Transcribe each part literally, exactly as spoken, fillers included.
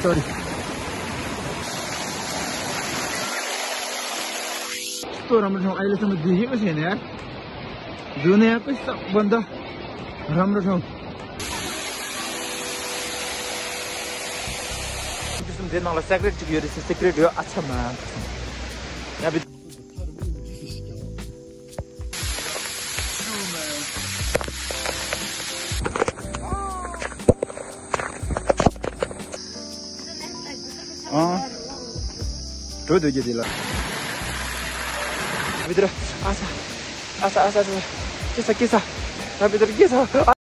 Sorry. ཏོ་རམ་ར་ཤོང་ཨའི་ལེ་སམ་དེ་ཧི་ག་ཤེ་ནེ། དུ་ནེ་ཀ་ཤ་བན་ད་རམ་ར་ཤོང་། དེ་ནང་ལ་སེ་ཀྲེཊ་ཅིག་ཡོད་རེད། སེ་ཀྲེཊ་ཡོད་ཨ་ཚ་མ། ཡ་བི། ཨ། འགྲོ་འདོད་ཀྱི་དེ་ལ། བི་དར། ཨ་ས། ཨ་ས་ཨ་ས་ཨ་ས། སྐྱེ་ས་སྐྱེ་ས། ཨ་བི་དར་སྐྱེ་ས།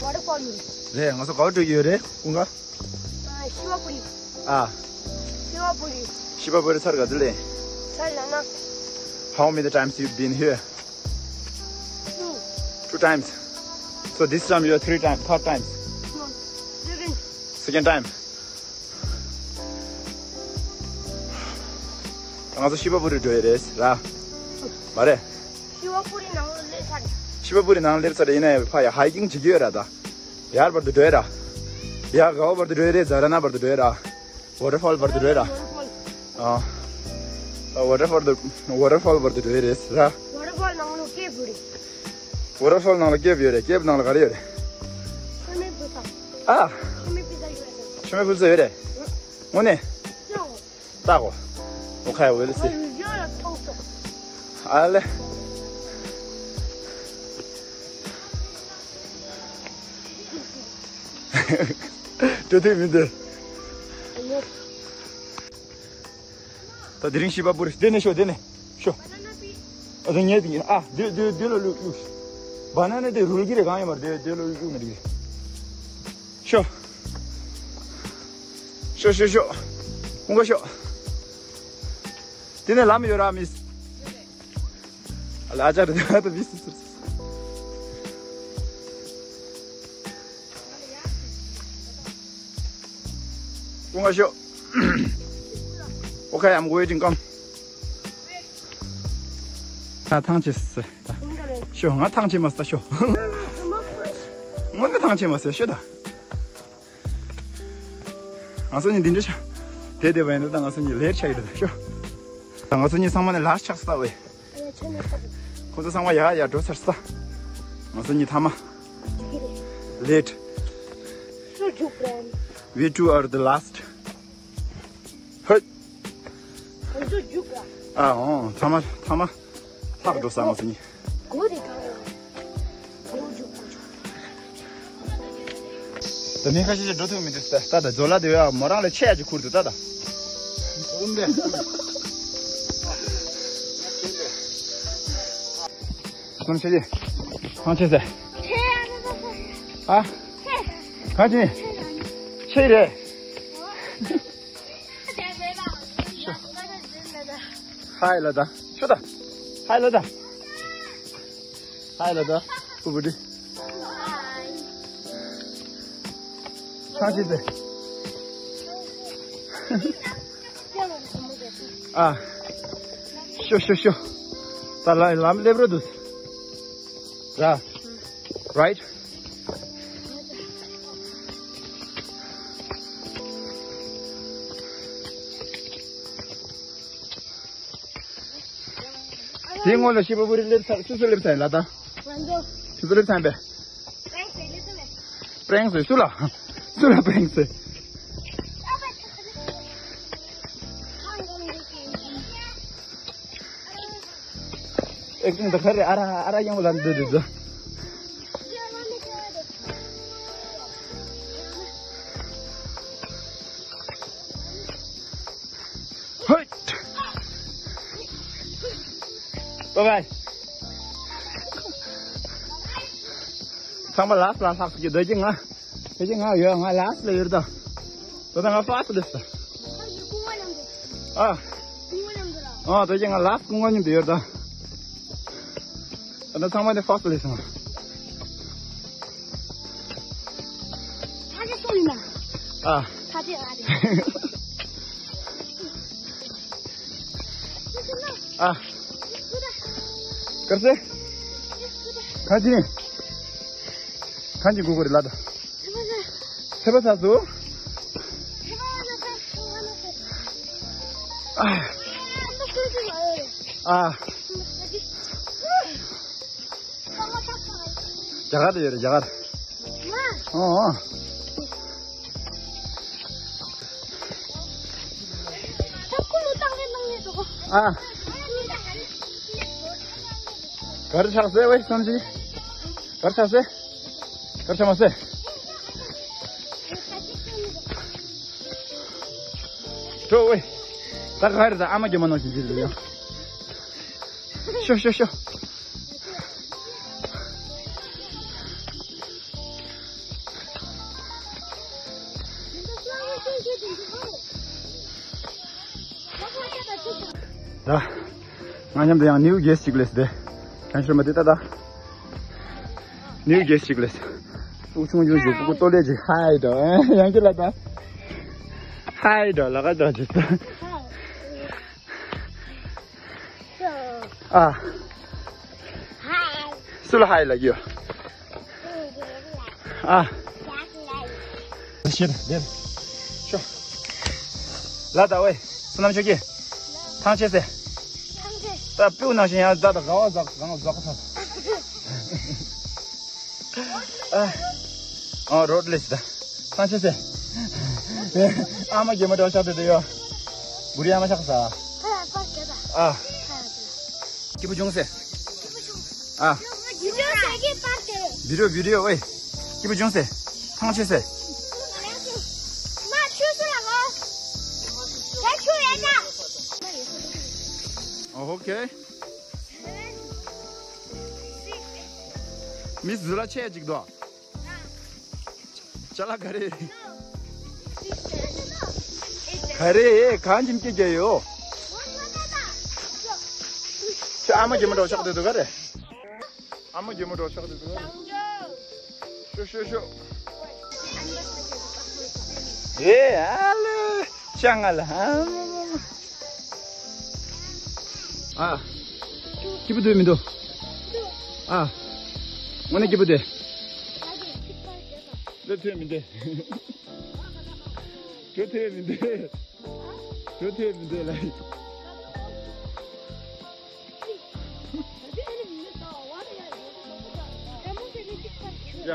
ཝ་ཊར་ཕོལ་ཡིན། རེད། ང་ཚོ་ག་པར་འགྲོ་གི་ཡོད་རེད་ཀུན་དགའ། ཤི་བ་པུ་རི། ཨ། ཤི་བ་པུ་རི། ཤི་བ་པུ་རི་ཚར་ག་དུས་ལེན། ཚར་ལ་ན། How many times you been here? Two. Two times. So this time you are three times, third times. No. Second. Second time. ང་ཚོ་ཤི་བ་པུ་རི་འགྲོ་ཡི་རེད་ར། མ་རེད། ཤི་བ་པུ་རི་ནང་ལ་སླེབས་ཚར། ཤི་བ་པུ་རི་ནང་སླེབས་ཚར་ཡིན་ནའི་ཕ་ཡ་ཧའི་ཀིང་བྱེད་ཀྱི་ཡོད་ར་ད། ཡར་བར་དུ་འགྲོ་ཡི་ར། ཡ་ག་བ་བར་དུ་འགྲོ་ཡི་རེད། ཛ་ར་ན་བར་དུ་འགྲོ་ཡི་ར། ཝ་ཊར་ཕོལ་བར་དུ་འགྲོ་ཡི་ར། ཨ། ཝ་ཊར་ཕོལ་དུ་ཝ་ཊར་ཕོལ་བར་དུ་འགྲོ་ཡི་རེད་ར། ཝ་ཊར་ཕོལ་ནང་ལ་ཀེབ་ཡོད་རེད། ཝ་ཊར་ཕོལ་ནང་ལ་ཀེབ་ཡོད་རེད། ཀེབ་ནང་ལ་ག་རེ་ཡོད་རེད། ཤོ་མེ་ཕུལ་ས། ཨ། ཤོ་མེ་ཕུལ་ས་ཡོད་རེད། ཤོ་མེ་ཕུལ་ས་ཡོད་རེད། དངོས་གནས། ལྟ་གོ། ལྟ་གོ། Okay, we'll see. ཨ་ལེ། འགྲོ་དུས་མི་འདུག་ད་དེ་རིང་ཤི་བ་པུ་རི་དེ་ནས་ཤོ་དེ་ནས་ཤོ། ཨ་དེ་ངས་དེ་ཨ་དེ་དེ་དེ་ལ་བླུག་བླུག་བ་ན་ན་དེ་རུལ་གྱི་རེད། གང་ཡིན་མར་དེ་དེ་ལ་བླུག་ན་དེ་ཤོ། ཤོ་ཤོ་ཤོ། ཀུན་དགའ་ཤོ། དེ་ནས་ལམ་ཡོད་ར་མིས། ལ་ཅར་དེ་ད་མིས། ཀུན་དགའ་ཤོ། Okay, I'm waiting, come. ད་ཐང་ཆད་སོང་། ཤོ་ང་ཐང་ཆད་མ་སོང་ཤོ། ངོ་ནི་ཐང་ཆད་མ་སོང་ཤོ་ད། ང་ཚོ་གཉིས་འདི་འདྲ་ཤ། དེ་དེ་བས་འདི་ད་ང་ཚོ་གཉིས་ལེར་ཆགས་ཡོད་ད་ཤོ། ད་ང་ཚོ་གཉིས་ཚང་མ་ནས་ལ་ཆགས་སོང་ད་ཝེ། ཁོ་ཚོ་ཚང་མ་ཡ་ཡ་འགྲོ་ཚར་སོང་། ང་ཚོ་གཉིས་ཐ་མ། Late. We two are the last. ཧེ། ཨ་འོ་ཐ་མ་ཐ་མ། ལྷག་འགྲོ་སོང་ང་ཚོ་གཉིས། ད་མི་ཁ་ཤས་ཤིག་འགྲོ་ཐུབ་མི་འདུག་ད་ད་ད་ཛོ་ལ་དེ་བས་མོ་རང་ལ་ཆེ་ཡ་ཅིག་ཁུར་འདུག་ད་ད། སུམ་ཆེ་ཡེ། ཐང་ཆད་ཟེར། ཨ། གང་ཆེ། ཆེ་རེད། ཧའི་ལ་ད། ཤོ་ད། ཧའི་ལ་ད། ཧའི་ལ་ད། ཕུ་བུ་དི། ཐང་ཆད་ཟེར། ཨ། ཤོ་ཤོ་ཤོ། ད་ལ་ལམ་སླེབས་རོ་འདུག་ར། Right? དེའི་སྔོན་ལ་ཤི་བ་པུ་རི་སླེབས་ཚར། སུ་སུ་སླེབས་ཚར་ཡིན་ལ་ད། ང་ཚོ། སུ་སུ་སླེབས་ཚར་ཡིན་པས། པྲེང་སེ་སུ་ལ། སུ་ལ་པྲེང་སེ། ཨེག་ཊིང་ད་ག་རེ་ཨ་ར་ཨ་ར་ཡང་ལ་འདུག་འདུག་འདུག་ཧོད། Bye bye. ཚང་མ་ལཱསི་ལ་ལྷག་སོང་གི། འདོད་ཀྱི་ང་། འདོད་ཀྱི་ང་ཡོད། ང་ལཱསི་ལ་ཡོད་ད། ད་ལྟ་ང་ཕར་སི་ལ་ཡོད་ད། ཨ། ཨ། འདོད་ཀྱི་ང་ལཱསི་སྐུ་ངོ་མཉམ་དུ་ཡོད་ད། ད་ལྟ་ཚང་མ་ནི་ཕར་སི་ལ་སོང་། ཨ། ཨ། གར་སེ། ག་ཅི། གང་གི་གུ་གུ་རེད་ལ་ད། ཚེ་པ་ཚ་སུ། ཨ། ཨ། རྒྱ་གར་དུ་ཡོད་རེད། རྒྱ་གར། ཨོ། ཨོ། ཨ། གར་ཆགས་སེ་ཝེ་སམ་ཅི། གར་ཆགས་སེ། གར་ཆགས་མ་སེ། ཀྲོ་ཝེ། ད་ག་རེ་ད་ཨ་མ་གེ་མ་ནང་བཞིན་ཅི་རེད་ཡ། ཤོ་ཤོ་ཤོ། ད། ང་མཉམ་དུ་ཡང་ནིའུ་གེ་སི་གཅིག་ལས་ཏེ། གང་ཤོར་མ་དེ་ད་ད། ནིའུ་གེ་སི་གཅིག་ལས། ཨུ་ཆུང་ཡོད་ཅིག་ཀུ་ཀུ་ཏོ་ལེ་ཅིག་ཧའི་ད། ཡང་ཅི་ལ་ད། ཧའི་ད་ལ་ག་ད་ཅི་ད། ཨ། སུ་ལ་ཧའི་ལ་གིའོ། ཨ། ཤེར་དེར། ཤོ། ལ་ད་ཝེ། བསོད་ནམས་ཆོས་སྐྱིད། ཐང་ཆད་སེ། ཐང་ཆད། ད་སྤུ་ནང་བཞིན་ཡང་ད་ད་ག་བ་ཟག་ག་བ་ཟག་ཐང་། ཨ། ཨ་རོད་ལེས་ད། ཐང་ཆད་སེ། ཨ་མ་གེ་མ་འདྲ་ཆགས་དེ་དེ་ཡོ། བུ་རི་ཨ་མ་ཆགས་ས། ཨ། སྐྱིད་པོ་བྱུང་སེ། ཨ། བི་ཌིའོ་ཟེར་གྱི་པར་ཏེ། བི་ཌིའོ་བི་ཌིའོ་ཨེ། སྐྱིད་པོ་བྱུང་སེ། ཐང་ཆད་སེ། མ་ཆུ་སེ་ལ་གོ། ད་ཆུ་ཡ་ད། ཨོ་ཨོ་ཁེ། མི་ཟི་ལ་ཆད་ཅིག་དོ། ཅ་ལག་ག་རེ། ག་རེ་གང་ཅིམ་སྐྱེ་རྒྱ་ཡོད། ཁྱོད་ཨ་མ་རྒན་མོ་འདྲ་ཆགས་བསྡད་འདུག་ག་རེ། ཨ་མ་རྒན་མོ་འདྲ་ཆགས་བསྡད་འདུག་ག་རེ། ཤོ་ཤོ་ཤོ། ཨེ་ཨ་ལེ། ཅང་ང་ལ་ཨ། ཨ། སྐྱིད་པོ་འདུག་མི་འདུག་ཨ། དངོས་གནས་སྐྱིད་པོ་འདུག་སླེབས་ཐུབ་མི་འདུག་སླེབས་ཐུབ་མི་འདུག་སླེབས་ཐུབ་མི་འདུག་ལ། ཡ།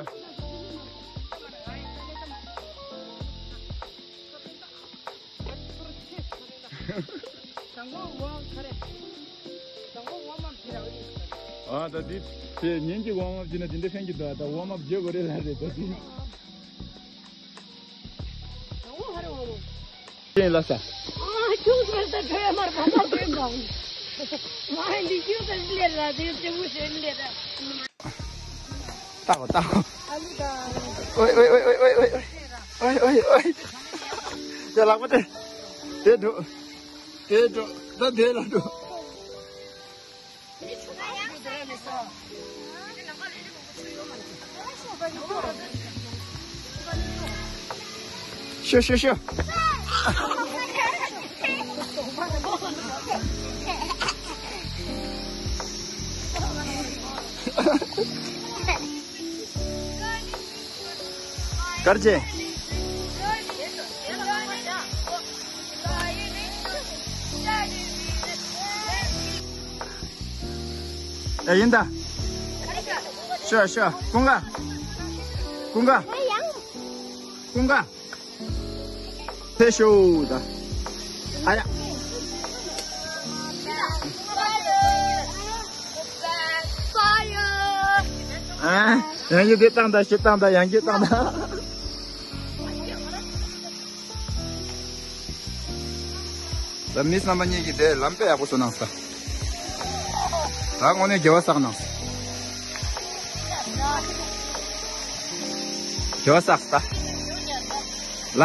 ཨ་ད་འདི་དེ་ཉིན་གཅིག་ཝརམ་ཨབ་བྱས་ན་དེ་འདྲ་ཕན་གྱི་འདུག་ད་ཝརམ་ཨབ་བྱེད་དགོས་རེད་ལ་རེད་ད་དེ། ཅན་ལ་ས། ཨ་ཁྱུང་ཟེར་ད་གྲོས་མར་བ་མ་གྲོས་འདྲ། མ་འདི་ཁྱུང་ཟེར་ལེ་ར་དེ་དེ་མུ་ཟེར་ལེ་ར། ལྟ་གོ་ལྟ་གོ། ཨ་ལུ་ད། ཨོའི་ཨོའི། དེ་ལག་པ་དེ། དེ་འགྲོ། དེ་འགྲོ། ད་དེ་ལ་འགྲོ། ཤོ་ཤོ་ཤོ། གར་ཆེ། ཡ་ཡིན་ད། ཤོ་ཤོ། ཀུང་ག་ཀུང་ག་ཀུང་ག་ཕེ་ཤོ་ད། ཨ་ཡ། ཨ། ཡང་གི་དེ་བཏང་ད་ཤི་བཏང་ད་ཡང་གི་བཏང་ད། ད་མི་རྣམ་པ་གཉིས་ཀྱིས་དེ་ལམ་དཔེ་ཡག་པོ་བཟོ་གནང་ས། ད་དངོས་གནས་དགེ་བ་བསགས་གནང་ས། རྒྱལ་བ་སགས་ད། ལ།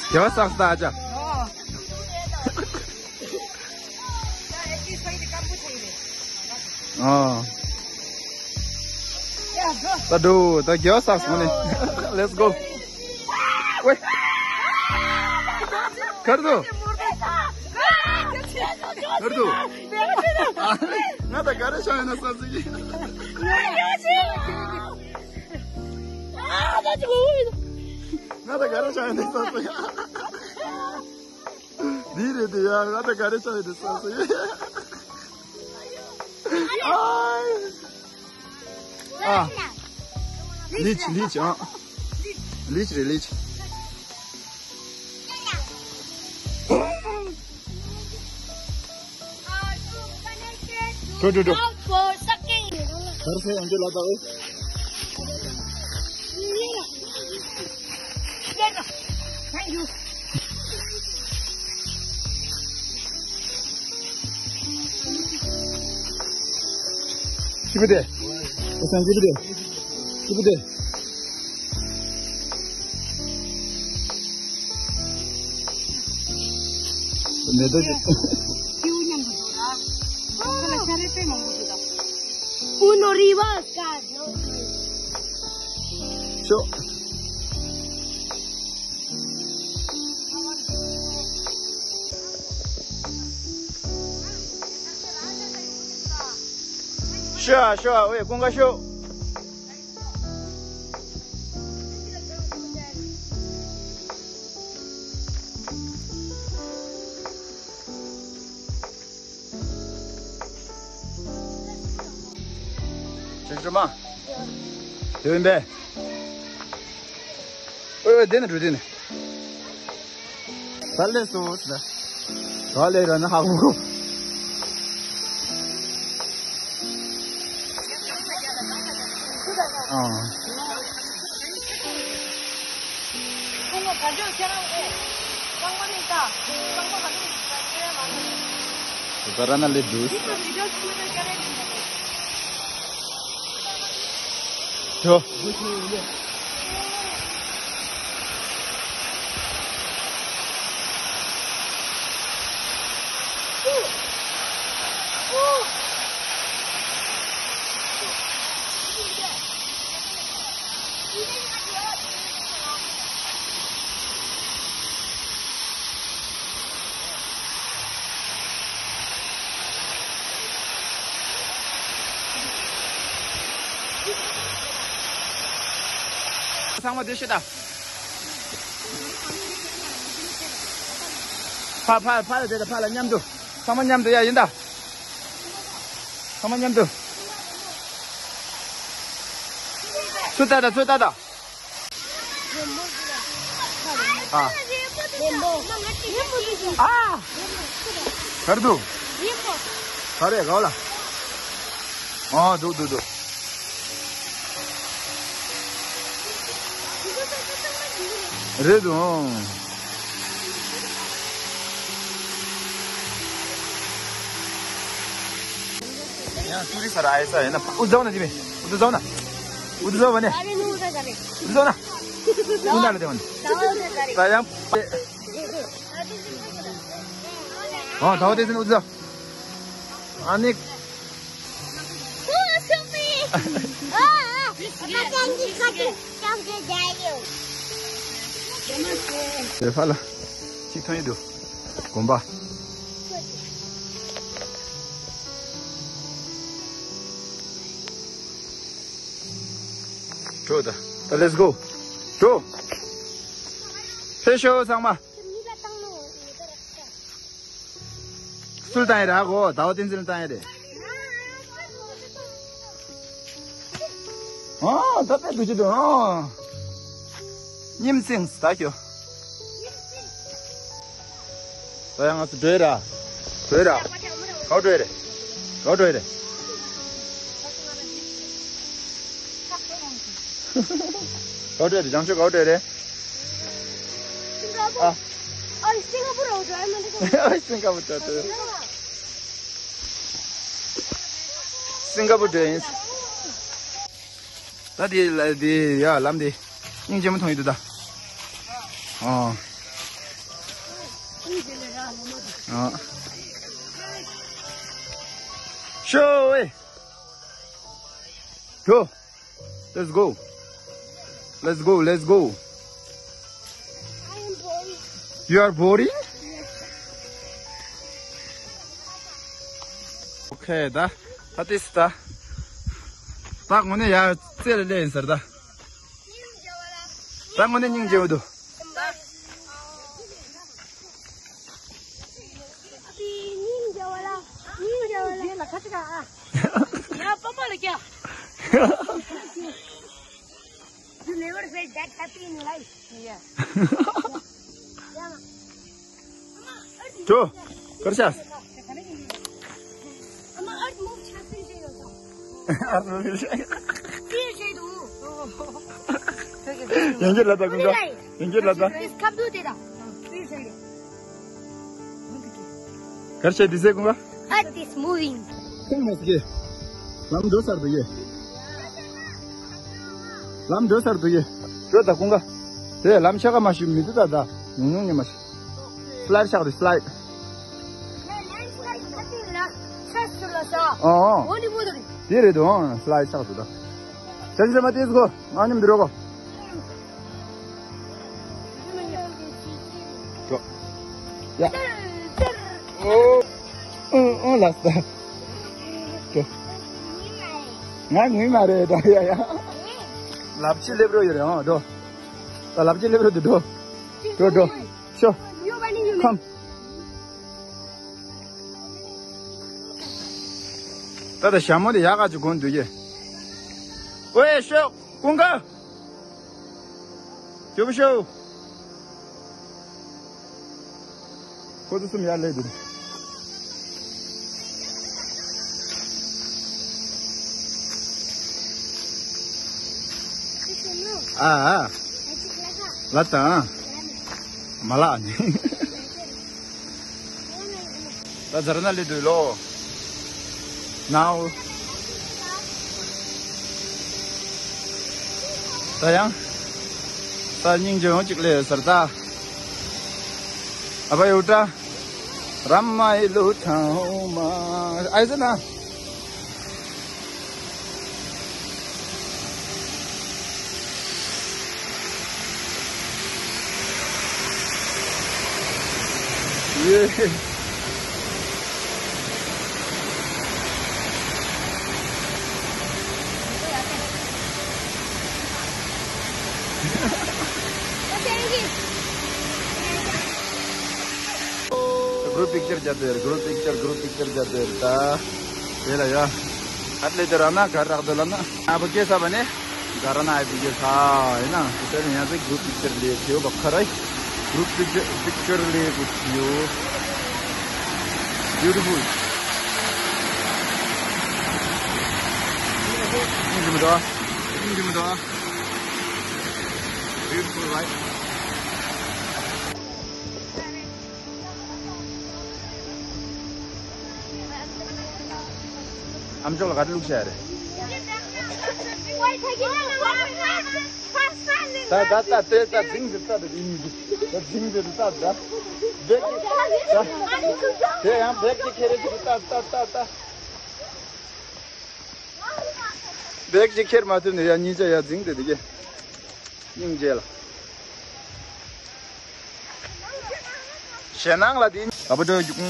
རྒྱལ་བ་སགས་ད་ཨ་ཅག་ཨ། ད་འགྲོ། ད་རྒྱལ་བ་སགས་སོང་ནི། Let's go. ཝེ། གར་དུ། གར་དུ། ང་ད་ག་རེ་བྱ་ཡིན་ན་ས་ཚིག་ང་ད་ག་རེ་བྱ་ཡིན་ན་ས་ཚིག་འདི་རེད་དེ་ཡ། ང་ད་ག་རེ་བྱ་ཡིན་ན་ས་ཚིག་ཨ། ལིཆ་ལིཆ་ཨ། ལིཆ་རེད་ལིཆ། འགྲོ་འགྲོ་འགྲོ། གར་སེ་ཨང་ཅི་ལ་དྭགས། Thank you. ཅི་བུ་དེ། ཨོ་སང་ཅི་བུ་དེ། ཅི་བུ་དེ། མེ་ཏོག་ཅིག་ཁྱེའུ་མཉམ་དུ་འགྲོ་ལ། ཁ་ལ་ཤ་རེ་དཔེ་མང་པོ་འདུག་ད། Uno arriba, Oscar, no. ཤོག་ཤོག་ཨ་ཤོག་ཨ། ཝེ་ཀུན་དགའ་ཤོག་ཅེ་ཅོ་མ། དེ་བིན་པས། ཨོ་ཨོ་དེ་ནས་འགྲོ་དེ་ནས། ད་ལས་སོ་ད། ད་ལས་ར་ན་ཧ་གོ། ཨ། ད་ར་ན་ལེ་དུས། ཇོ། ཚང་མ་སྡོད་ཤིག་ད། ཕ་ཕ་ཕ་ལ་དེ་ད་ཕ་ལ་མཉམ་དུ། ཚང་མ་མཉམ་དུ་ཡ་ཡིན་ད། ཚང་མ་མཉམ་དུ། ཚུར་ལྟ་ད་ཚུར་ལྟ་ད། ཨ། ཨ། གར་འདུག་ག་རེ་ག་ལ། ཨ་འདུག་འདུག་འདུག་རེད་འདུག་ཡང་ཏུ་རི་སར་ཨའི་ས་ཡིན་ན་ཨུ་ཛའོ་ན་ཅི་མེད། ཨུ་ཛའོ་ན། ཨུ་ཛའོ་བ་ནས། ཨུ་ཛའོ་ན། ཨུ་ཛའོ་ན་ལ་དེ་བ་ནས། ད་ཡང་། ཨ་ད་བ་དེ་ཟིན་ཨུ་ཛའོ། ཨ་ནི། དེ་ཕ་ལ། ཅིག་ཐོན་ཡི་འདུག་དགོན་པ། འགྲོ་ད། ད་let's go། འགྲོ། ཕེབས་ཤོག་ཚང་མ། སུ་ལ་བཏང་ཡ་རེད་གོ་ཟླ་བ་བསྟན་འཛིན་ལ་བཏང་ཡ་རེད། ཨ་ད་ལྟ་འདུག་ཅི་འདུག་ཨ། ཉིམ་སིང་ད་ཁྱོད། ད་ཡང་ང་ཚོ་འགྲོ་ཡ་ར། འགྲོ་ཡ་ར། ག་པར་འགྲོ་ཡ་རེད། ག་པར་འགྲོ་ཡ་རེད། ག་པར་འགྲོ་ཡ་རེད་བྱང་ཆུབ་ག་པར་འགྲོ་ཡ་རེད། ཨ། ཨ་སིང་ག་པུར་ར་འགྲོ་ཡ་མ་འདུག་ཨ་སིང་ག་པུར་འགྲོ་འདུག་སིང་ག་པུར་འགྲོ་ཡིན། ད་དེ་ལ་དེ་ཡ་ལམ་དེ་སྙིང་རྗེ་མོ་མཐོང་ཡོད་འདུག་ད། ཨ། ཨ། ཤོ་ཝེ། གྲོ། Let's go. Let's go, let's go. I am boring. You are boring? Yes. Okay, ད་ད་ཏིས་ད། ད་དངོས་གནས་ཡ་རྩེ་ལ་སླེབས་ཡིན་ཟེར་ད། ད་དངོས་གནས་སྙིང་རྗེ་བོ་འདུག You never felt that happy in your life. Yeah. གྲོ། གར་ཤ། ཨ་མ་ཨར་མུབ་ཆ་སི་ཞེས་ཡོད་དོ། ཨར་མུབ་ཆ། ཏི་ཞེས་དུ། ཡང་གི་ལ་ད་ཀུན་དགའ། ཡང་གི་ལ་ད། It's computer. ཏི་ཞེས་དུ། གར་ཤ་དི་སེ་ཀུན་དགའ། Earth is moving. ཁོང་མོ་སྐྱེ། ལམ་འགྲོ་སར་དུ་ཡེ། ལམ་འགྲོ་སར་དུ་ཡེ། གྲོ་ད་ཀུན་དགའ། དེ་ལམ་ཆ་ག་མ་ཞུ་མི་དུ་ད་ད། ཉུང་ཉུང་ཉི་མ་ཞིག་སི་ལའིཌ་ཆགས་འདུག་སི་ལའིཌ། ཨོ། དེ་རེད་འདུག་སི་ལའིཌ་ཆགས་འདུག་ད། ཅན་ཅན་མ་ཏིས་གོ། ང་ཉམ་དུ་རོ་གོ། གོ། ཡ། ཨོ། ཨོ་ཨོ་ལ་ས། གོ། ང་ངུས་མ་རེད་ད་ཡ་ཡ། ལབ་ཅི་ལེབ་རོ་ཡོད་རེད་ཨོ་འགྲོ། ད་ལབ་ཅི་ལེབ་རོ་འདུག་འགྲོ། འགྲོ་འགྲོ། ཤོ། ཁམ། ད་ད་ཞྭ་མོ་དེ་ཡག་ག་ཅིག་གོན་འདུག་གི། ཝེ་ཤོག་ཀུན་དགའ། ཇོ་བོ་ཤོག་ཁོ་ཚོ་གསུམ་ཡར་སླེབས་འདུག་ཨ་ཨ། ལ་དང་། མ་ལགས་ནི། ད་ཛར་ན་ལི་དུ་ལོ། ནའོ། ད་ཡང་། ད་སྙིང་རྗེ་ཡོང་གཅིག་ལས་ཟེར་ད། ཨ་བ་ཡོད་ད། ར་མ་ཡི་ལུ་ཐང་མ། ཨའི་ཟེར་ན། ཡེ། གུ་རུབ་པིག་ཅར་རྒྱབ་དེར། གུ་རུབ་པིག་ཅར། གུ་རུབ་པིག་ཅར་རྒྱབ་དེར་ད། དེ་ལ་ཡ། ཨ་ལེ་དེ་ར་ན་གར་རག་དེ་ལ་ན། ཨ་བ་ཀེ་ས་བ་ནེ། གར་ན་ཨ་བི་ཀེ་ས་ཡིན་ན། དེ་ལ་ཡ་དེ་གུ་རུབ་པིག་ཅར་ལེ་ཁེའུ་བ་ཁ་ར་ཡི། གུ་རུབ་པིག་ཅར། པིག་ཅར་ལེ་གུ་ཁེའུ། Beautiful. ཡིན་གྱི་མི་འདུག་ཡིན་གྱི་མི་འདུག Beautiful, right? ཨམ་ཅོག་ལ་ག་རེ་བླུགས་བྱས་རེད། ད་ད་ད་དེ་ད་འཛིང་དེ་ད་དེ་ཡིན་གྱི། ད་འཛིང་དེ་ད་ད། བེག་ཅིག་ད། དེ་ཡང་བེག་ཅིག་ཁྱེར་རེ་ཅིག་ད་ད་ད་ད། བེག་ཅིག་ཁྱེར་མ་ཐུབ་ནས་ཡ་གཉིས་ཆ་ཡ་འཛིང་དེ་དེ་གས། སྙིང་རྗེ་ལ། ཞེད་སྣང་ལ་དེ། ལ་པོ་ཏོ་རྒྱུག་འགའ།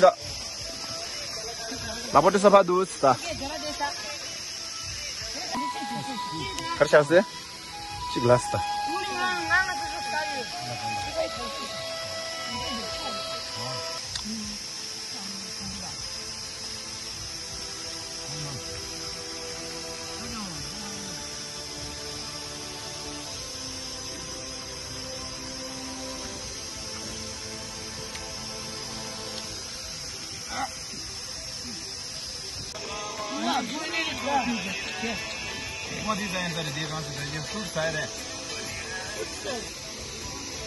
ལ་པོ་ཏོ་ས་ཕ་དུ་ས། གར་ཆགས་སེ། གཅིག་ལ་ས།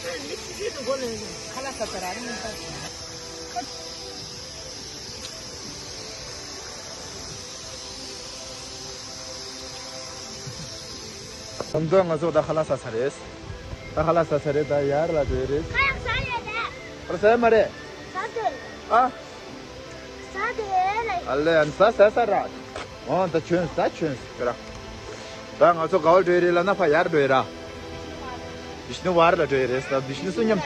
ད་ང་ཚོ་ད་ཁ་ལག་ཟ་ས་རེད། ད་ཁ་ལག་ཟ་ས་རེད། ད་ཡར་ལ་འགྲོ་ཡི་རེད། ཁ་ལག་ཟ་ཡོད་རེད། ཁ་ལག་ཟ་ཡོད་མ་རེད། ཟ་འདོད། ཨ། ཟ་འདོད་ལ། ཨ་ལེ་ཨན་ཟ་ཟ་ཟ་ར། འོ་ད་བྱོན་ཟ་བྱོན་ཟ་ར། ད་ང་ཚོ་ག་བར་འགྲོ་ཡི་རེད་ལབ་ན་ཕ་ཡར་འགྲོ་ཡི་ར། བིཤ་ནུ་ཝར་ལ་འགྲོ་ཡི་རེད། ད་བིཤ་ནུ་སུ་མཉམ།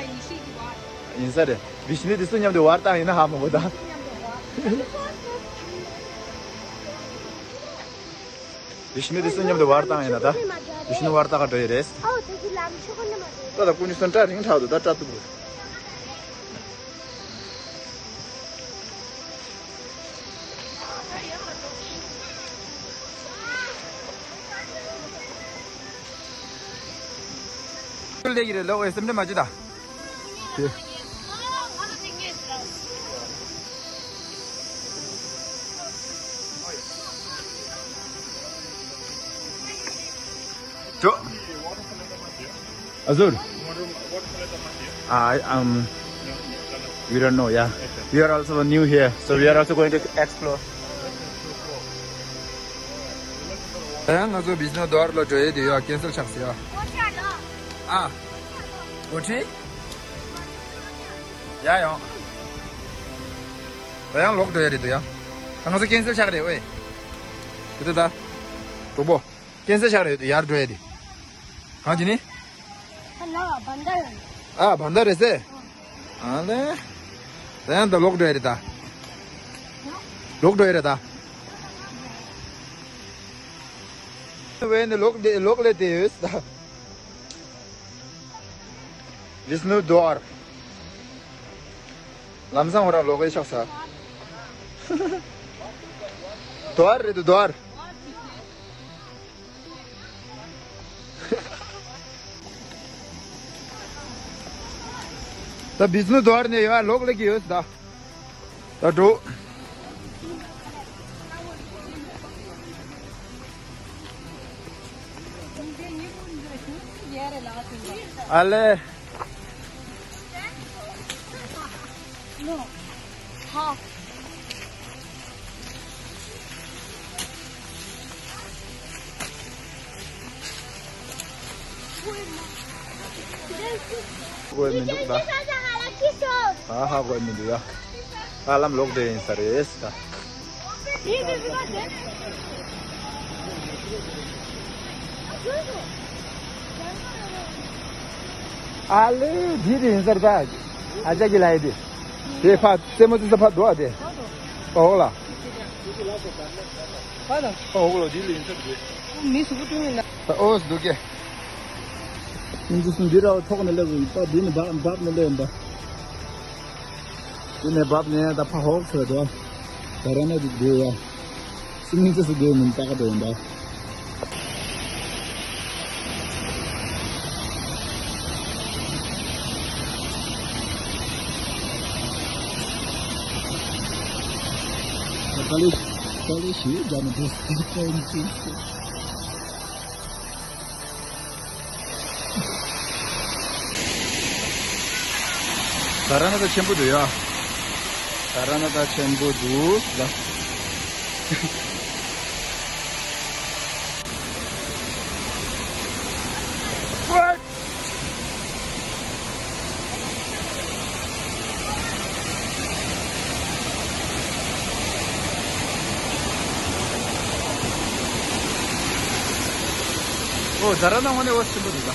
ཡིན་ས་རེད། བིཤ་ནུ་དེ་སུ་མཉམ་དུ་ཝར་བཏང་ཡིན་ན་ཧ་མ་གོ་ད། བིཤ་ནུ་དེ་སུ་མཉམ་དུ་ཝར་བཏང་ཡིན་ན་ད། བིཤ་ནུ་ཝར་བཏང་ག་འགྲོ་ཡི་རེད། ད་ད་ཀུན་ནི་སོན་སྐྲ་རིང་ཐག་ཏུ་ད་སྐྲ་གཏུབ་དགོས། ལས་ཀྱི་རེད་ལོག་ཨེ་སེམས་ཁྲལ་མ་བྱེད་ད། དེ། ཨ་ཟུར། I, um, we don't know, yeah. We are also new here, so we are also going to explore. ད་ཡང་ང་ཚོ་བིཤ་ནུ་དུ་ཝར་ལ་འགྲོ་ཡས་དེ་ཡོད། ཀེན་སལ་ཆགས་སོང་ཡ། ཨ། འགོ་ཁྲིད། ཡ་ཡོང་། ད་ཡང་ལོག་འགྲོ་ཡས་རེད་འདུག་ཡ། ད་ང་ཚོ་ཀེན་སལ་ཆགས་རེད་ཝེ། དེ་ད་ད། གྲོགས་པོ། ཀེན་སལ་ཆགས་རེད་འདུག་ཡར་འགྲོ་ཡས་དེ། གང་བྱེད་ནི། ཨ་ལ་བན་ད་ཡོད། ཨ་བན་ད་རེད་ཟེ། ཨ་ལེ། ད་ཡང་ད་ལོག་འགྲོ་ཡས་རེད་ད། ལོག་འགྲོ་ཡས་རེད་ད། ཝེ་ནི་ལོག་ལོག་ལས་དེ་ཡོད་ད། བིཤ་ནུ་དུ་ཝར། ལམ་སང་ཁོ་རང་ལོག་གི་ཆགས་ས། དུ་ཝར་རེད་དུ་དུ་ཝར། ད་བིཤ་ནུ་དུ་ཝར་ནས་ཡར་ལོག་ལེགས་ཀྱི་ཡོད་ད། ད་འགྲོ། ཨ་ལེ། གོ་མི་འདུག་ད། ཧ་ཧ་གོ་མི་འདུག་ཡ། ཧ་ལམ་ལོག་འདྲེ་ཡིན་ས་རེད་ད། ཨ་ལེ་འདི་རེད་ཡིན་ས་རེད་ད། ཨ་ཅག་གི་ལ་ཡི་དེ། དེ་ཕ་རྩེད་མོ་རྩེ་ས་ཕ་འདུག་ཨ་དེ། ཕ་འོག་ལ། ཕ་འོག་ལ་འདི་ལ་ཡིན་ས་རེད། མི་གཟུགས་པོ་སྐྲུན་ཡིན་ན། ད་ཨོ་སི་འདུག་གེ། ཨིན་ཇི་སུ་འདི་ར་ཐོག་ནས་སླེབས་ཡིན་པ། འདི་ནས་འབབ་འབབ་ནས་སླེབས་ཡིན་པ། འདི་ནས་འབབ་ནས་ད་ཕ་ཧོག་ཚོད་དོ། ད་ར་ན་འདི་འདི་ཡ། སུ་མིན་ཅི་སུ་འདི་མིན་ཏག་འདི་ཡིན་པ། ད་ལི་ད་ལི་ཞིག་རྒྱ་མི་འདུག་ད་ཡིན་ཅི། ད་ར་ན་ད་ཆེན་པོ་འདུག་ཡ། ད་ར་ན་ད་ཆེན་པོ་འདུག་ལ། ཨོ་ཛ་ར་ན་ངོ་ནས་ཨོ་ཆེན་པོ་འདུག་ད།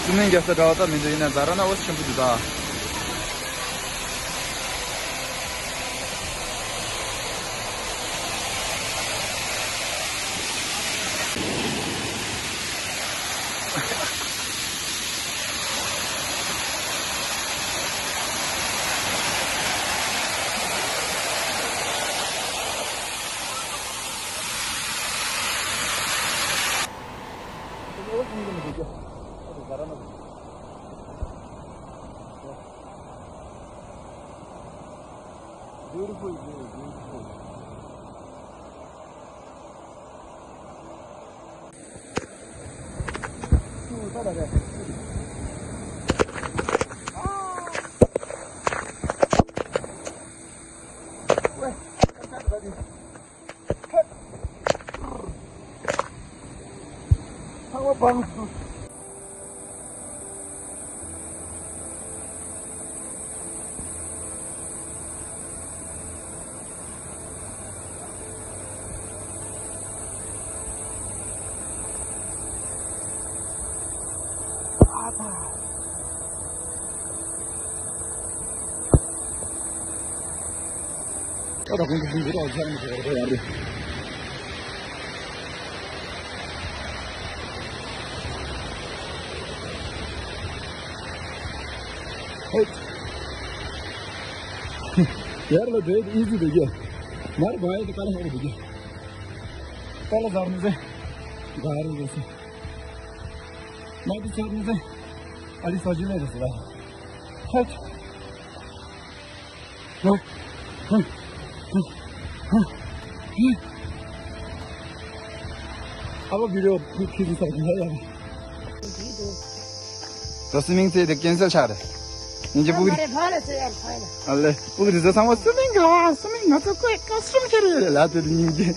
སུ་མིན་རྒྱལ་ས་འདྲ་བ་ད་མི་འདུག་ཡིན་ན་ཛ་ར་ན་ཨོ་ཆེན་པོ་འདུག་ད། Beautiful view, beautiful. ཡར་ལ་བྲེལ་ཏེ་ཨི་ཟི་འདུག་གི། མར་བ་ཡི་དེ་ཀ་ལ་ཧོག་འདུག་གི། ཀ་ལ་ཟར་ནི་ཟེ། ག་རེ་རེད་ཟེ། མ་དེ་ཟར་ནི་ཟེ། ཨ་ལི་ས་ཇི་ལེ་རེད་ཟེ་ལ། ཧེ། ཧེ། ཧེ། ཧེ། ཨ་ལོ་བི་ཌི་ཡོ་ཁུ་ཁི་ཟི་ས་ཇི་ལེ་ཡ། ད་སུ་མིང་ཚེ་དེ་ཀེན་སེལ་ཆགས་རེད། ཉིན་གྱི་སྤུ་གུ། ཨ་ལེ། སྤུ་གུ་དེ་ཚོ་ཚང་མ་སུ་མིང་ག་བ་སུ་མིང་ང་ཚོ་ཀོས་ཀ་སུམ་ཁྱེར་ཡོད་ལ་དེ་ཉིན་གྱི།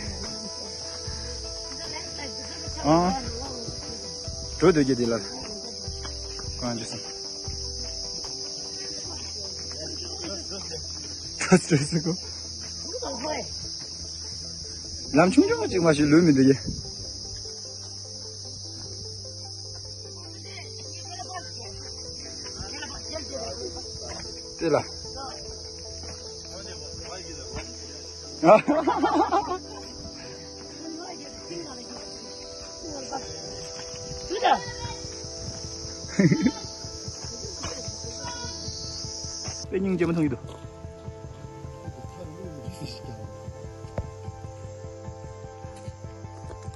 ཨ། འགྲོ་འདོད་ཀྱི་དེ་ལ། གང་བྱེད་སོང་། ད་སུ་སུ་གོ། ལམ་ཆུང་ཆུང་གཅིག་མ་ཞིག་ལུས་མི་འདུག་གི། དེ་ལ། དཔེ་སྙིང་རྗེ་མོ་མཐོང་གི་འདུག།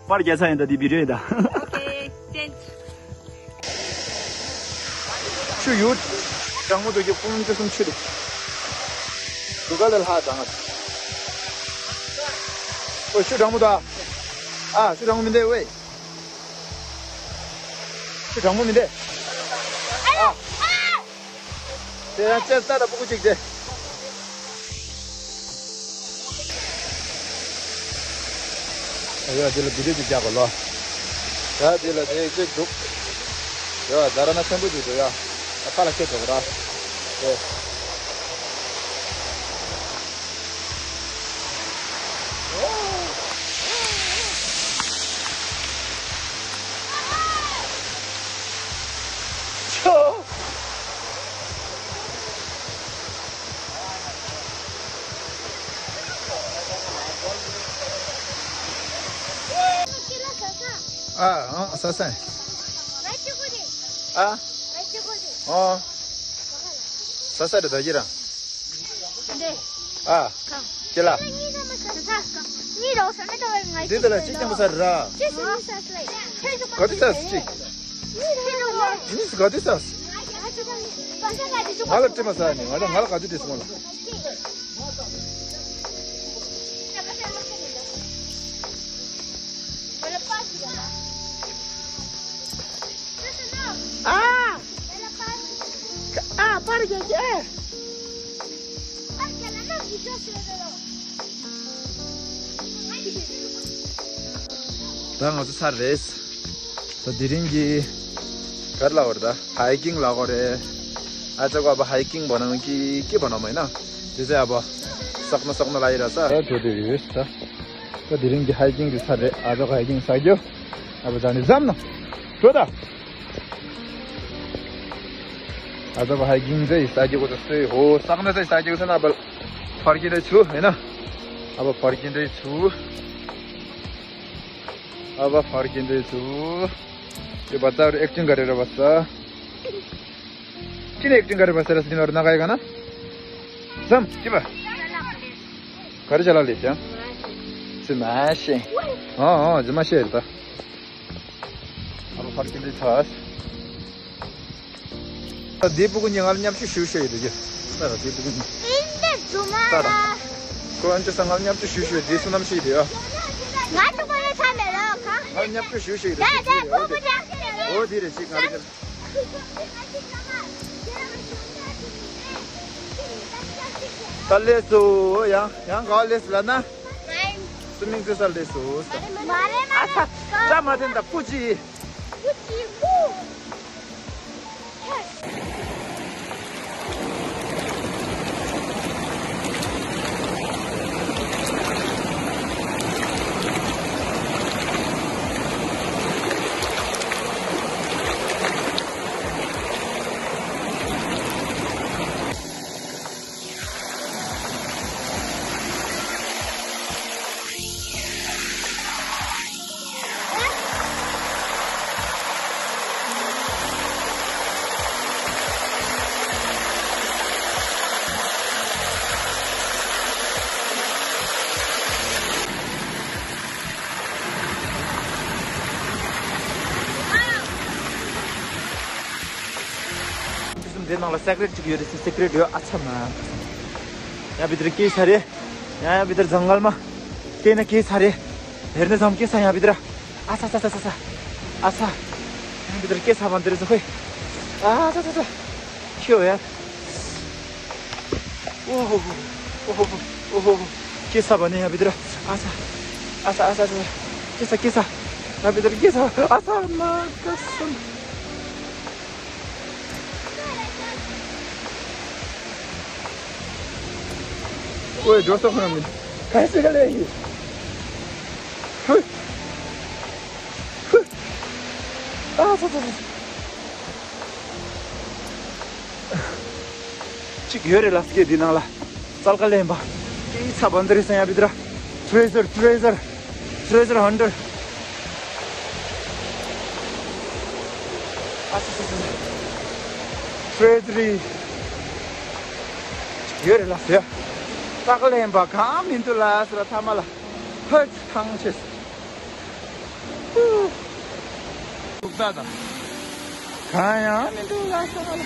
པར་རྒྱག་ཚར་ཡིན་ད། འདི་བི་ཌི་ཡོ་ཡིན་ད། ཨོ་ཁེ། ཅེན་ཇི། ཆུ་ཡོད། གྲང་མོ་འདུག་གི། ཁོང་ཚོ་གསུམ་ཆུ་འདུག། དུ་ག་ལ་ལྷག་གྲང་ཨ། ཨོ་ཆུ་གྲང་མོ་ད། ཨ་ཆུ་གྲང་མོ་མི་འདུག་ཝེ། ཆུ་གྲང་མོ་མི་འདུག། ཨ། དེ་ཡང་ཅེས་ཏ་ད་སྤུ་གུ་གཅིག་དེ། ཡ་དེ་ལ་བི་ཌི་ཡོ་གཅིག་རྒྱག་གོ་ལོ། ཡ་དེ་ལ་དེ་གཅིག་འདུག། ཡ་ཛ་ར་ན་ཆེན་པོ་གཅིག་འདུག་ཡ། ཨ་ཁ་ལ་ཁྱེད་འགྲོ་གོ་ར། དེ། ཨ། ཨ། ས་ས། ཨ། ཨ། ས་ས་རེད་ད་ཡིན་ར། འདི། ཨ། ཁྱེད་ལ། འདི་ལ་ཅི་ཅང་ས་ར། ག་དུས་ས་ཅིག། ནི་སི་ག་དུས་ས། ང་ལ་དྲི་མ་ས་ནི་ང་ལ་ང་ལ་ག་དུས་དྲི་སོང་ལ། ཨ། ཨ། པར་རྒྱག་གི་ཨེ། ད་ང་ཚོ་ཚར་རེད། ད་དེ་རིང་གི་གར་ལ་བར་ད་ཧའི་ཀིང་ལ་གོ་རེད། ཨ་ཅག་པ་ཧའི་ཀིང་བོ་ནང་གི་ཀི་བོ་ནང་མ་ཡིན་ན་དེ་ཚེ་ཨ་བ་སག་མ་སག་མ་ལ་ཡི་ར་ས་ད་དོ་དེ་ཡོད་ད། ད་དེ་རིང་གི་ཧའི་ཀིང་དེ་ཚར་རེད། ཨ་ཅག་ཧའི་ཀིང་ས་རྒྱུ་ཨ་བ་ད་ནི་ཟམ་ན་འགྲོ་ད། ཨ་ད་བ་ཧའི་ཀིང་ཛེ་ས་རྒྱུ་གོ་ད་སོས་ཧོ་སག་ན་ས་ས་རྒྱུ་ས་ན་བལ་ཕར་གྱི་རེ་ཆུ་ཧེ་ན་ཨ་བ་ཕར་གྱི་རེ་ཆུ། ཨ་བ་ཕར་གྱི་འདྲེ་ཚུ། ཡོད་པ་ཙར་ཨེག་ཅིང་ག་རེ་ར་བ་ས། ཅི་ནས་ཨེག་ཅིང་ག་རེ་བ་ས་ར་སི་ནོར་ན་ག་ཡི་ག་ན། སམ་ཅི་བ། ག་རེ་ཅ་ལ་ལེ་ཅང་། སི་མ་ཤེ། ཨ་ཨ་ཟི་མ་ཤེ་རེད་ད། ཨ་བ་ཕར་གྱི་འདྲེ་ཚ། ད་དེ་སྤུ་གུ་གཉིས་ང་ལ་མཉམ་ཞུགས་ཞུ་ཞུ་ཡི་འདུག་གི། ད་ད་དེ་སྤུ་གུ་གཉིས། ཨིན་དེ་རྫུན་མ། ད་ད། ཁོ་ཨན་ཅི་ས་ང་ལ་མཉམ་ཞུགས་ཞུ་ཞུ་ཡི་དེ་སུ་ནམ་ཞུ་ཡི་དེ་ཡ། ང་ཚོ་ཁོ་ལ་ཚ་མེད་ལ་ཁ། ང་ལ་མཉམ་ཞུགས་ཞུ་ཞུ་ཡི་དེ་ད་ད་སྤུ་གུ་ཅག་ཞུ་ཡི་དེ། ཨོ་དེ་རེད་ཅིག་ང་རེ་ད་ལས་སུ་ཡང་ཡང་ག་ལས་སུ་ལ་ན། སུ་མིང་ཙེ་ས་ལས་སུ། ཨ་ས་ཙ་མ་དེ་འདྲ་པུ་ཅི། དེ་གསུམ་དེ་ནང་ལ་སེ་ཀྲེཊ་ཅིག་ཡོད་རེད་ཟེར། སེ་ཀྲེཊ་ཡོད། ཨ་ཚ་མ། ཡ་བི་དར་སྐྱེས་ས་རེད། ཡ་ཡ་བི་དར་ཛང་གལ་མ། སྐྱེས་ན་སྐྱེས་ས་རེད། དེར་ནས་ཙམ་སྐྱེས་ས་ཡ་བི་དར། ཨ་ཚ་ཚ་ཚ་ཚ་ཚ། ཨ་ཚ། ཡ་བི་དར་སྐྱེས་ས་བ་འདིར་ཟ་ཧོꯏ། ཨ་ཚ་ཚ་ཚ། ཁྱོད་ཡ། ཨོ་ཧོ་ཧོ། ཨོ་ཧོ་ཧོ། ཨོ་ཧོ་ཧོ། སྐྱེས་ས་བ་ནས་ཡ་བི་དར། ཨ་ཚ། ཨ་ཚ་ཨ་ཚ་ཨ་ཚ། སྐྱེས་ས་སྐྱེས་ས། ཡ་བི་དར་སྐྱེས་ས། ཨ་ཚ་མ་ཀ་སུན། ཨོའི་འགྲོ་ས་ཁོ་རང་མིན། ག་ས་ག་ལས་ཡིན། ཧུ། ཧུ། ཨ་ཚ་ཚ་ཚ། གཅིག་ཡོད་རེད་ལ་སྐད་འདི་ནང་ལ། ཙལ་ཀ་ལེན་པ། ཨི་ཚ་བན་དེ་རེད་ས་ཡ་བི་དར། ཊི་རེ་ཛར་ཊི་རེ་ཛར། ཊི་རེ་ཛར་ཧན་ཌེཌ། ཨ་ཙི་ཙི་ཙི། ཊི་རེ་ཛར་རི། ཡོད་རེད་ལ་ཟེར། ཙལ་ཀ་ལེན་པ་གང་མི་འདུག་ལ་ཟེར་ལ་ཐ་མ་ལ། ཧད་ཐང་ཆེ། ལུག་རྟ་དང་། གང་ཡང་མི་འདུག་ལ་ཤོག་ལ།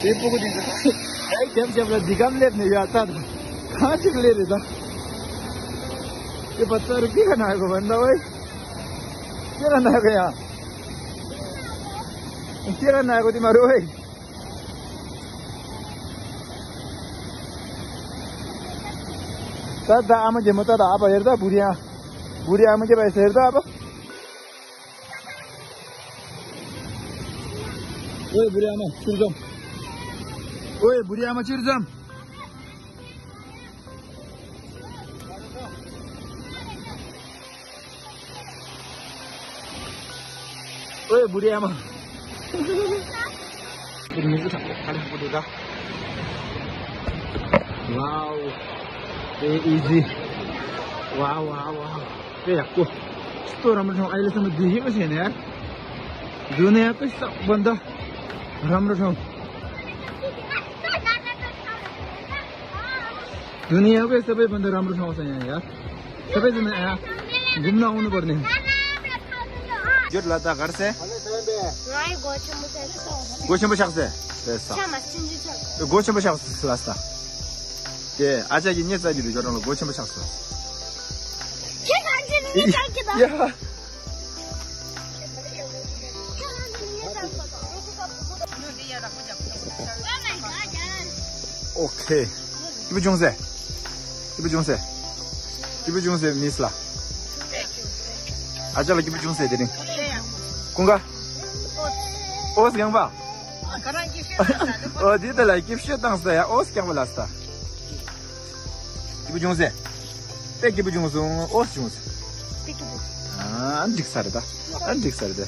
དེ་སྤུ་གུ་དེ་ཚོ་ཨེ་རྒྱབ་རྒྱབ་ལ་འདི་གམ་སླེབས་ནས་ཡར་ལྟ་དང་། གང་ཅིག་སླེབས་རེད་ད། དེ་པ་ཙར་ཀི་ག་ན་གོ་བ་འདྲ་བས། ཁྱེད་རང་ན་གོ་ཡ། ཁྱེད་རང་ན་གོ་དེ་མ་རོ་བས། ད་ད་ཨ་མ་རྒན་མོ་ད་ད་ཨ་ཕ་ཡར་ད་བུ་རི་ཨ། བུ་རི་ཨ་མ་རྒན་པ་ཡར་ད་ཨ་ཕ། ཨོའི་བུ་རི་ཨ་མ་ཕྱིར་འཛོམས། ཨོའི་བུ་རི་ཨ་མ་ཕྱིར་འཛོམས། ཨོའི་བུ་རི་ཨ་མ། ཁྱེད་མི་ཚེ་དྲག་པོ་ག་ལེ་ཧ་གོ་འདུག་ད། ཝའོ། དཔེ་ཨི་ཛི། ཝའོ་ཝའོ་ཝའོ། དཔེ་ཡག་པོ། སྟོད་རམ་ར་ཁྲོམ་ཨ་ཡེ་ལེ་སམ་དུ་ཧི་མ་ཤེས་ནས། དུ་ནས་དཔེ་ས་བན་ད། རམ་ར་ཁྲོམ། དུ་ནས་དཔེ་ས་བན་ད་རམ་ར་ཁྲོམ་ས་ཡ་ཡ། ས་བན་ཟེར་ན་ཡ། འགུམ་ན་འོ་ནུ་བར་ནས། ཡོད་ལ་ད་གར་སེ། ང་ཡི་སྒོ་ཆེན་པོ་ཆགས་སོང་། སྒོ་ཆེན་པོ་ཆགས་སེ། སེ་ས། ཆ་མ་ཆུང་ཆུང་ཆགས། སྒོ་ཆེན་པོ་ཆགས་སེ་ལ་ས། དེ་ཨ་ཅག་གིས་ཉེ་ཙག་གི་རུ་ཇོ་གྲོང་ལ་སྒོ་ཆེན་པོ་ཆགས་སོང་། ཁྱེད་རང་གིས་ཉེ་ཙག་གི་ད། ཡ། ཁྱེད་རང་གིས་ཉེ་ཙག་གི་ད། ཨོ་ཁེ། སྐྱིད་པོ་བྱུང་ཟེ། སྐྱིད་པོ་བྱུང་ཟེ། སྐྱིད་པོ་བྱུང་ཟེ་མིས་ལ། ཨ་ཅག་ལ་སྐྱིད་པོ་བྱུང་ཟེ་དེ་རིང་། ཀུན་དགའ། ཨོ་སི་རྐྱང་པ། ཨོ་དེ་ལྟ་ལ་སྐྱིད་ཤོད་བཏང་ཟེ་ཡ་ཨོ་སི་རྐྱང་པ་ལ་ས། སྐྱིད་པོ་བྱུང་ཟེ། དཔེ་སྐྱིད་པོ་བྱུང་སོང་ཨོ་སི་བྱུང་ཟེ། ཨ་འགྲིག་ས་རེད་ད། ཨ་འགྲིག་ས་རེད་ད།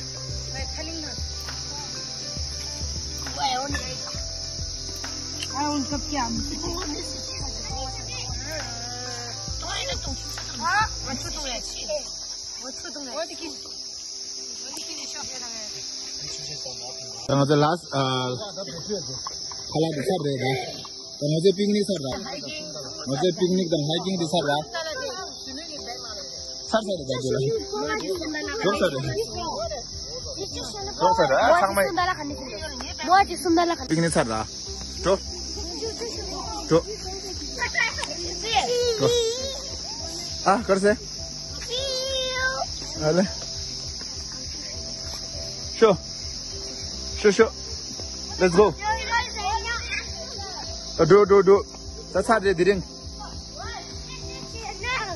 ད་ང་ཚོ་ལ་ཨ་ཁ་ལག་འདི་ཚར་རེད་ད། ད་ང་ཚོའི་པིག་ནིག་ཚར་ར། ང་ཚོའི་པིག་ནིག་དང་ཧའི་ཀིང་འདི་ཚར་ར། ཚར་ཚར་རེད་ད་དེ་ལ། རྫོགས་ཚར་རེད། རྫོགས་ཚར་རེད་ཨ་ཚང་མ། པིག་ནིག་ཚར་ར། འགྲོ། འགྲོ། འགྲོ། ཨ་གར་སེ། ཨ་ལེ། ཤོ། ཤོ་ཤོ། Let's go. འགྲོ་འགྲོ་འགྲོ། ད་ཚར་རེད་དེ་རིང་།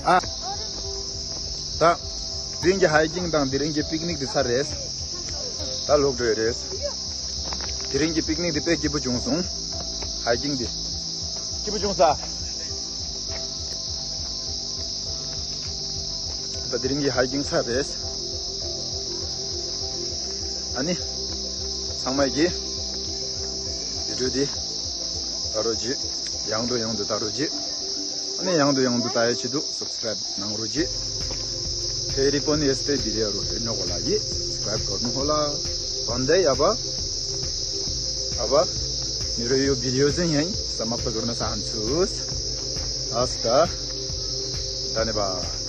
ཨ། ད། དེ་རིང་གི་ཧའི་ཀིང་དང་དེ་རིང་གི་པིག་ནིག་དེ་ཚར་རེད། ད་ལོག་འགྲོ་ཡི་རེད། དེ་རིང་གི་པིག་ནིག་དེ་དཔེ་སྐྱིད་པོ་བྱུང་སོང་། ཧའི་ཀིང་དེ། སྐྱིད་པོ་བྱུང་ས། ད་དེ་རིང་གི་ཧའི་ཀིང་ཚར་རེད། ཨ་ནི། ཚང་མས་ཀྱི། བི་ཌིའོ་འདི། ལྟ་རོགས་གྱིས། ཡང་དུ་ཡང་དུ་ལྟ་རོགས་གྱིས། ཨ་ནི་ཡང་དུ་ཡང་དུ་ལྟ་ཡའི་ཆེད་དུ་སབ་སི་ཀ་རའིབ་གནང་རོགས་གྱིས། ཕེ་རི་པོ་ནི་ཨེ་སི་ཏེ་བི་རི་ཡ་རུ་ཧེ་ནོ་གོ་ལ་ཡི་སབ་སི་ཀ་རའིབ་གོར་ནོ་ཧོ་ལ། བན་དེ་ཡ་བ། ཨ་བ། མི་རོ་ཡོ་བི་རི་ཡོ་ཟིན་ཡང་ས་མ་པ་གོར་ན་ས་ཧན་ཚུས། ཨ་སི་ཀ་ད་ནི་བ།